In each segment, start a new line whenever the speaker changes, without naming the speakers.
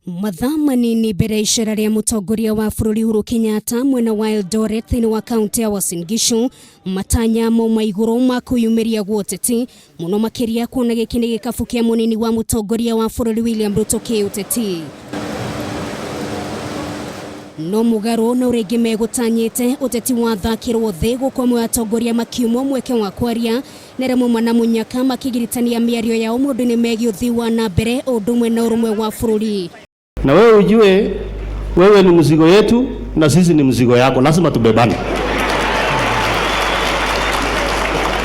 Mathaa manini mbere ya icera rĩa mũtongoria wa bũrũri Uhuru Kenyatta mwena wa Eldoret thĩinĩ wa kaunti ya Uasin Gishu, matanya mauma igũrũ ma kwĩyumĩria gwa ũteti mũno makĩria kuona gĩkĩ nĩ gĩkabu kĩa mũnini wa mũtongoria wa bũrũri William Ruto kĩũteti. No mũgarũ na ũrĩa aingĩ megũtanyĩte, ũteti wathakĩrwo thĩ gũkũ amwe a atongoria makiumwo mweke wa kwaria na arĩa mauma na mũnyaka makĩgiritania mĩario yao maũndũ-inĩ megiĩ ũthii wa na mbere o ũndũ ũmwe na ũrũmwe wa bũrũri.
Na wewe ujue wewe ni mzigo yetu na sisi ni mzigo yako, lazima tubebane.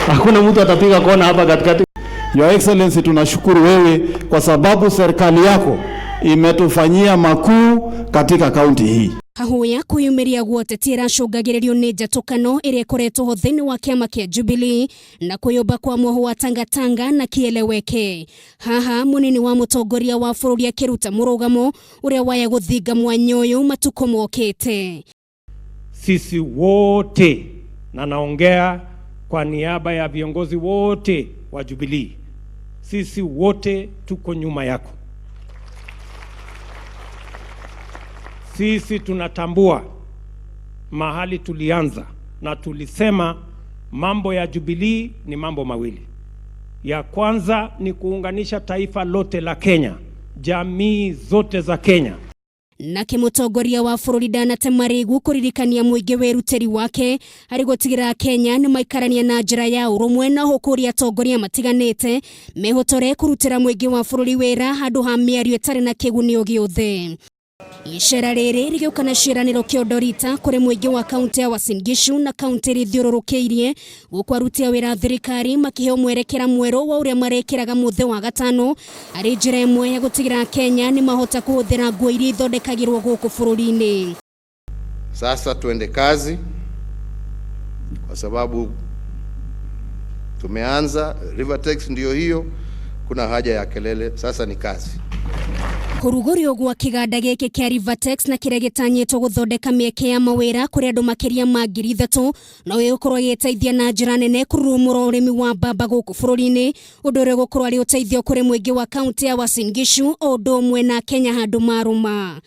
Hakuna mtu atapiga kona hapa katikati.
Your Excellency, tunashukuru wewe kwa sababu serikali yako imetufanyia makuu katika kaunti hii.
Hahuya kwiyumiria gwa ũteti ĩracũngagĩrĩrio nĩ njatũkano ĩrĩa ĩkoretwo ho thĩinĩ wa kĩama kĩa Jubilee na kwĩyũmba kwa mwoho wa Tangatanga na kieleweke. Haha mũnini wa mũtongoria wa bũrũri akĩruta mũrũgamo ũrĩa waya gũthinga mwanya ũyũ matukũ mokĩte.
Sisi wote, na naongea kwa niaba ya viongozi wote wa Jubilee, sisi wote tuko nyuma yako. Sisi tunatambua mahali tulianza na tulisema mambo ya Jubilee ni mambo mawili. Ya kwanza ni kuunganisha taifa lote la Kenya, jamii zote za Kenya.
Nake mũtongoria wa bũrũri ndanate marĩgu kũririkania mũingĩ wĩrutĩri wake harĩ gũtigĩrĩra Kenya nĩ maikarania na njĩra ya ũrũmwe na oho kũria atongoria matiganĩte mehotore kũrutĩra mũingĩ wa bũrũri wĩra handũ ha mĩario ĩtarĩ na kĩguni o gĩothe. Icera rĩrĩ rĩgĩũka na ciĩranĩro kĩondorita kũrĩ mũingĩ wa kaunti ya Uasin Gishu na kaunti iria ithiũrũrũkĩirie gũkũ aruti a wĩra a thirikari makĩheo mwerekera mwerũ wa ũrĩa marekĩraga mũthĩ wa gatano arĩ njĩra ĩmwe ya gũtigĩrĩra Kenya nĩ mahota kũhũthĩra nguo iria ithondekagĩrwo gũkũ bũrũri-inĩ.
Sasa tuende kazi kwa sababu tumeanza Rivertex ndiyo hiyo, kuna haja ya kelele, sasa ni kazi.
Kũrugũrio gwa kĩganda gĩkĩ kĩa Rivertex na kĩrĩa gĩtanyĩtwo gũthondeka mĩeke ya mawĩra kũrĩ andũ makĩria ma 3,000 no gĩgũkorwo gĩgĩteithia na njĩra nene kũrurumũra ũrĩmi wa mbamba gũkũ bũrũri-inĩ, ũndũ ũrĩa ũgũkorwo arĩ ũteithio kũrĩ mũingĩ wa kaunti ya Uasin Gishu o ũndũ ũmwe na Kenya handũ marũma.